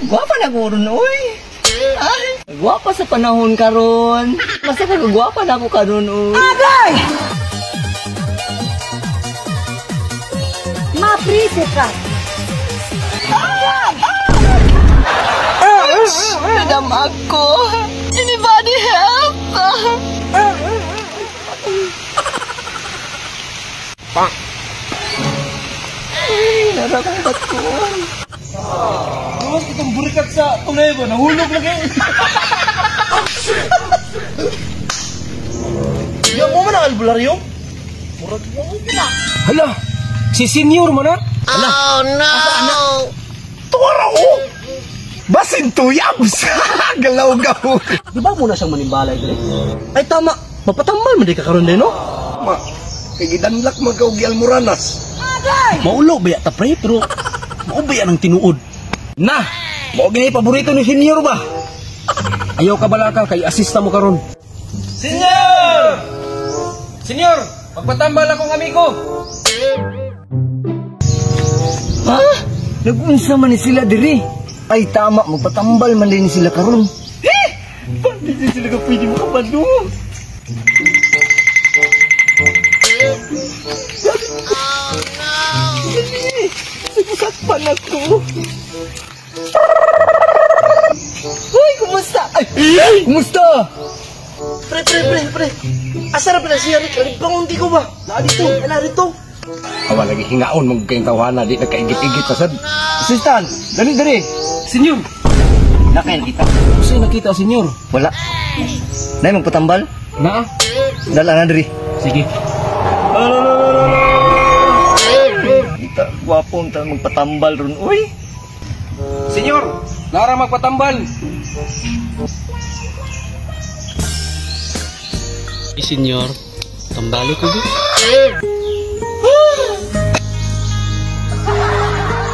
Gwapa na ko ron, oy. Ay, gwapa sa panahon karon. Basta ka gwapa na ako karon, oy. Agay! Mapriso ka. Madam ako. Anybody help? Pak. Ay, narakong batkon. Luwas itong burikat sa tulay ba? Nahulog lagi. Ya mo man ang albularyo? Murag mo na. Hala, si senior man na? Hala. Oh no! Tuwara ko! Basin tuyabs! Galaw-gaw! Di ba muna siyang manimbalay dre? Ay tama, mapatambal man di ka karon din, no? Ma, kay gidanlak magkaog almoranas. Maulo ba ta pre pero mao ba yan ang tinuod? Na, mao gini paborito ni senior ba? Ayaw ka balaka kay asista mo karon. Senior! Senior, magpatambal akong amigo. Ha? Nag-unsa man ni sila diri. Ay tama, magpatambal man din sila karon. Eh! Paano din sila ka pwede makabalo? Oh no! Dali! Sinasakpan ako. Hoy, kumusta? Ay, kumusta? Pre, pre, pre, pre. Asa na pala siya, Rick? Alibang unti ko ba? Naa dito, naa dito. Awa lagi hingaon mong kayong tawana di nagkaigit-igit sa sad. Assistant, dali dali. Senior, Nakain kita. unsay nakita senior? Wala. Nay magpatambal? Naa? Dala na diri. Sige. Kita gwapong ta magpatambal ron, uy. Senior, nara magpatambal. Senyor, tambali ko ba?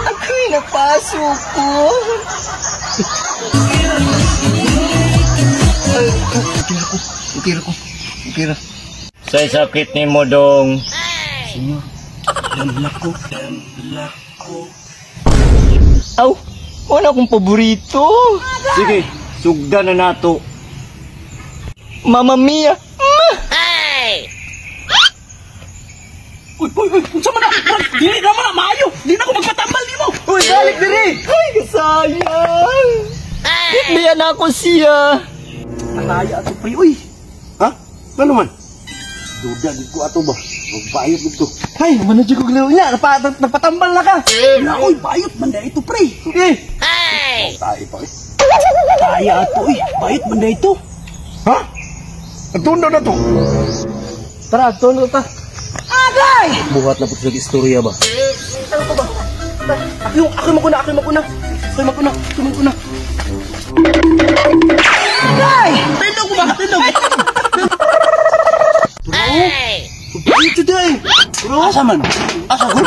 Ako'y napasok ko. Ay, okay ako. Okay ako. Okay ra. Say sakit ni mo dong. Senyor, damlak ko, damlak ko. Aw, wala akong paborito. Sige, sugdan na nato. Mamma mia. Hey! Uy, uy, uy, unsa man na? Dili na man na maayo. Di na ko magpatambal nimo. Uy, balik diri. Ay, kasayang. Hey! Biyan ako siya. Nataya ato pre, uy. Ha? Ano man? Duda gid ko ato ba? Magbayot gid ko. Hay, man jud ko ginawa niya. Nagpatambal na ka. Wala, uy, bayot man ito pre. Eh, Hey! Tae pa eh. Taya ato, uy. Bayot man ito. Ha? Atundo na to. Tara, tulo ta. Agay! Buhat na po sa istorya ba? Ano ko ba? Ako yung, ako yung maguna, ako yung maguna. Ako yung maguna, ako yung maguna. Agay! Tindog mo ba? Tindog. Hey! Bayot jud ay. Bro, asa man? Asa ko?